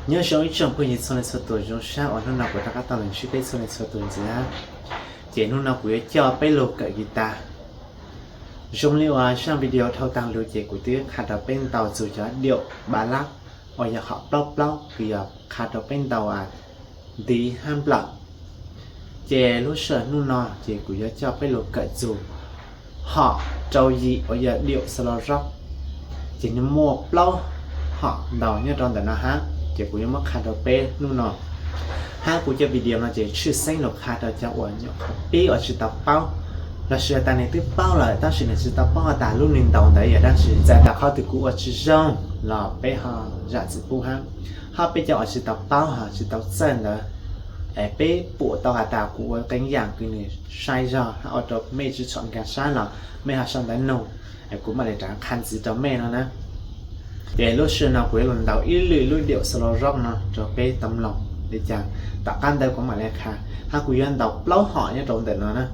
Nyob zoo ib tsoom phooj ywg txhua leej txhua tus, zoo sab uas hnub no kuv rov qab tau los ntsib peb txhua leej txhua tus ntxiv. Ces hnub no kuv yuav coj peb los kawm guitar. Zoo li uas zaj video dhau tag lawm ces kuv twb qha rau peb ntaus txug cov điaum ballad uas yog hom plaub plaub, kuv yuav qha rau peb ntaus ntiv hab nplawm. Ces lub sij hawm hnub no ces kuv yuav coj peb los kawm txug hom rau yim uas yog điaum xaus los zaub. Ces nws muaj plaub hom ntaus nyob rau ntawm no hab, ces kuv yuav muab qha rau peb hnub no. Hab kuv cov video no ces tshwj xeeb los qha rau cov uas nyuam qhuav pib uas tsis tau paub, los sis tas nws twb paub lawm tab sis nws tsis tau paub has tas lub nws ntaus ntawd yog dab tsi. Txawm tas qhov twg kuv ua tsis zoo los peb ho zam txim pub hab. Hab peb cov uas tsis tau paub ho tsis tau txawj ntawd, es peb pum tau has tas kuv ua qee yam kws nws sai zog hab ua rau mej tsis tshua nkag siab los mej ho sau ntawv nug, kuv mam li rov qha ntxiv rau mej no na. Ces lub sij hawm no kuv yuav los ntaus ib lwm lub điaum xaus los zaub no rau peb tau mloog li cas, tom qab ntawd kuv mam li qha. Hab kuv yuav ntaus plaub hom nyob rau ntawm no na.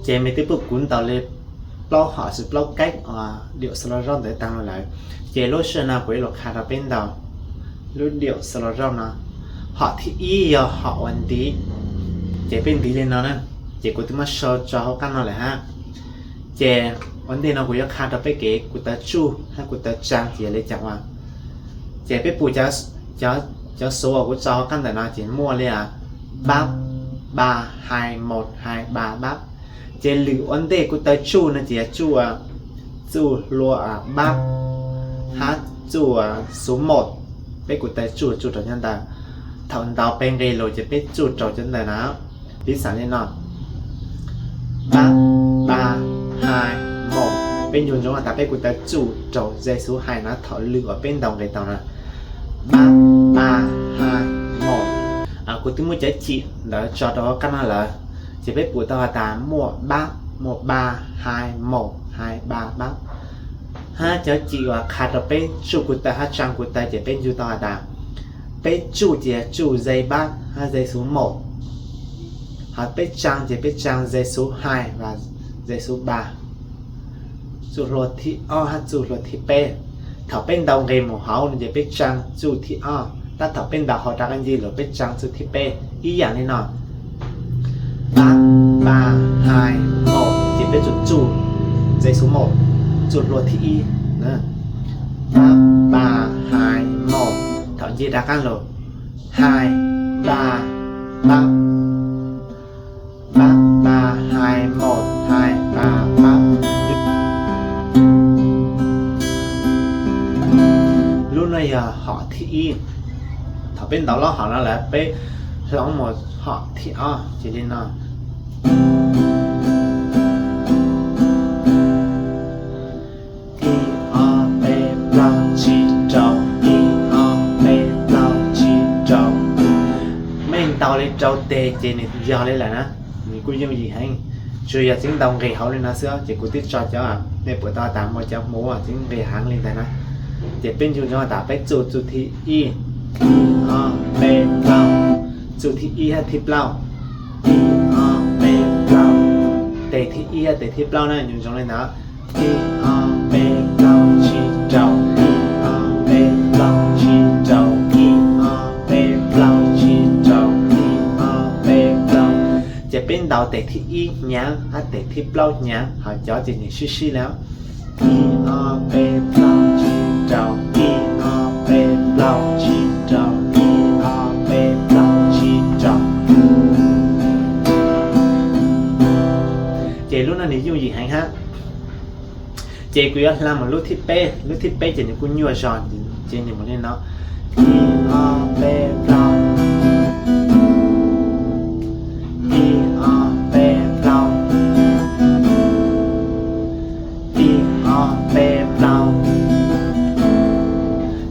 Ces mej twb pum kuv ntaus li plaub hom tsis plaub kab uas điaum xaus los zaub ntawd taag lawm. Ces lub sij hawm no kuv yuav los qha rau peb ntaus lub điaum xaus los zaub no. Hom thib ib yog hom uas ntiv, ces peb ntiv li no na. Ces kuv twb muab sau tso hauv qab no lawm hab. Ces ua ntej no kuv yuav qha rau peb kev kuv tawv tsuj hab kuv tawv tsaa ces yog li cas ua. Ces peb pum cov xuv uas kuv tso hauv qab ntawm no ces muaj li bab, ba, hai, mus, hai, ba, bab. Ces lwm ua ntej kuv tawv tsuj no ces yog tsuj, tsuj hlua bab hab tsuj xuv mus. Peb kuv tawv tsuj tsuj rau nyob ntawd. Thaum ntaus peb nqe lus ces peb tsuj rau cov ntawd na. Piv xam li no, bab, ba, hai, mus. Peb nco ntsoov has tas peb kuv tawv tsuj rau ze xuv hai na thaum lwm uas peb ntaus nqe tau na. Bab, ba, hai, mus. Kuv twb muab cov cim ntawd tso rau hauv qab no lawm. Ces peb pum tau has tas muaj bab, muaj ba, hai, mus, hai, ba, bab. Hab cov cim uas qha rau peb tsuj kuv tawv hab tsaa kuv tawv ces peb nco tau has tas peb tsuj ces tsuj ze bab hab ze xuv mus. Ho peb tsaa ces peb tsaa ze xuv hai, ze xuv ba. Tsuj hlua thib ob hab tsuj hlua thib peb. Thaum peb ntaus nqe mus hauv no ces peb tsaa tsuj thib ob, tab thaum peb ntaus hauv rov qab ncig lawm peb tsaa tsuj thib peb. Ib yam li no, bab, ba, hai, mus, ces peb tsuj tsuj ze xuv mus, tsuj hlua thib ib. Bab, ba, hai, mus. Thaum ncig rov qab lawm, hai, ba, bab. Bab, ba, hai, mus, hai, ba, bab. Lub no yog hom thib ib. Thaum peb ntaus lub hom no lawm peb hloov mus hom thib ob ces li no. Ces nws yog li lawm na, nws kuj yooj yim heev. Tsuas yog tseeb ntaus nqis hauv li no xwb ces kuv twb tso cov, nej pum tau tas muaj cov hmuv tseeb nqis heev li ntawd na. Ces peb nco ntsoov tas peb txuj, txuj thib ib, ib, ob, peb, plaub, txuj thib ib thiab thib plaub, ib, ob, peb, plaub, tes thib ib thiab tes thib plaub na, nco ntsoov li ntawd. Ib, ob, peb, plaub, tsib, rau, ib, ob, peb, plaub, tsib, rau, ib, ob, peb, plaub, tsib, rau, ib, ob, peb, plaub. Ces peb ntaus tes thib ib hnyav hab tes thib plaub hnyav, ho cov ces nws sib sib li. Ib, ob, peb, plaub, tsib, rau, ib, ob, peb, plaub, tsib, rau, ib, ob, peb, plaub, tsib, rau. Ces lub no nws yooj yim heev hab. Ces kuv yuav hla mus lub thib peb, lub thib peb ces nws kuj nyuaj zog, ces nws mus li no. Ib, ob, peb, plaub, ib, ob, peb, plaub, ib, ob, peb, plaub.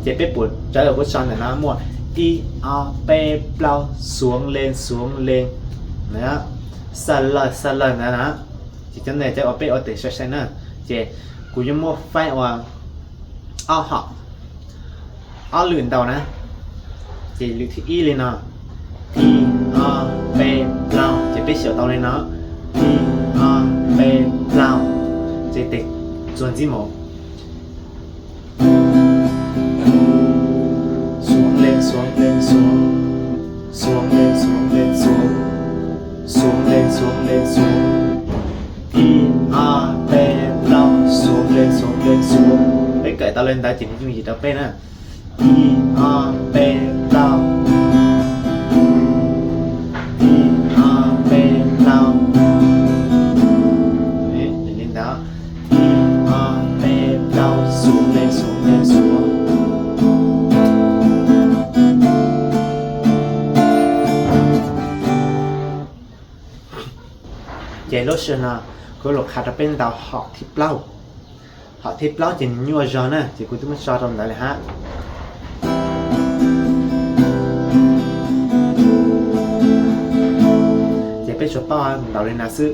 Ces peb pum rawv kuv tso ntawm no muaj ib, ob, peb, plaub, xuav lees xuav lees, xawj lawj xawj lawj ntawd na. Ces cov ntawd cov uas peb ua tes sai sai na. Ces kuv yuav muab faib ua ob hom, ob lwm ntaus na. Ces lwm thib ib li no, ib, ob, peb, plaub, ces peb xyaum tau li no, ib, ob, peb, plaub, ces tes txuas ntxiv mus. Xuav lees xuav lees xuav, xuav lees xuav lees xuav, xuav lees xuav lees xuav, ib, ob, peb, plaub, xuav lees xuav lees xuav. Peb kawm tau li ntawd ces nws yooj yim rau peb na. Ib, ob, peb, plaub, ib, ob, peb, plaub, li ntawd, ib, ob, peb, plaub, xuav lees xuav lees xuav. Ces lub sij hawm no kuv lug qha rau peb ntaus hom thib plaub. Hom thib plaub ces nws nyuaj zog na, ces kuv twb muab tso rau ntawd li hab. Ces peb tsuas paub ntaus li no xwb.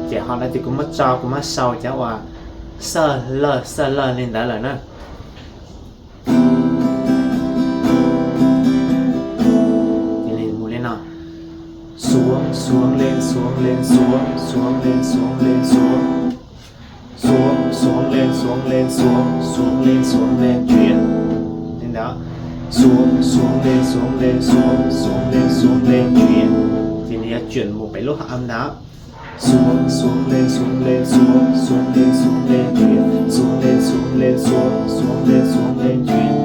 Ces hom no ces kuv muab tso, kuv muab sau cov uas xawj lawj xawj lawj li ntawd lawm na. Ces nws mus li no: xuav, xuav, lees, xuav, lees, xuav, xuav, lees, xuav, lees, xuav, xuav, xuav, lees, xuav, lees, xuav, xuav, lees, xuav, lees, tsiav. Li ntawd, xuav, xuav, lees, xuav, lees, xuav, xuav, lees, xuav, lees, tsiav. Ces nws yuav tsuam mus pem lub hom ntawd. Xuav, xuav, lees, xuav, lees, xuav, xuav, lees, xuav, lees, tsiav, xuav, lees, xuav, lees, xuav, xuav, lees, xuav, lees, tsiav.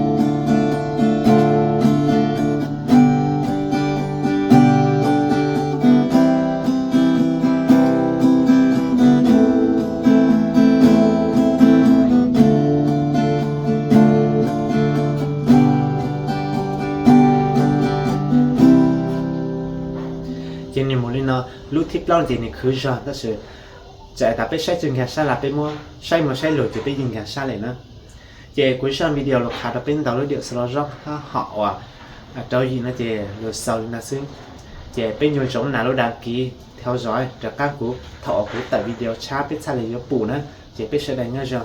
Ces nws mus li no, lub thib plaub ces nws khwv zog tab sis txawm tas peb saib tsis nkag sab los peb muab saib mus saib lug ces peb yeej nkag sab lawm na. Ces kuv zaj video lug qha rau peb ntaus lub diam xaus los zoo hab hom uas rau yim no ces lug xaus li no xwb. Ces peb nco ntsoov nas lub đăng ký theo dõi rov qab kuv thaum uas kuv tawm video tshab peb txhaj le yuav pum na. Ces peb sawv daws nyob zoo.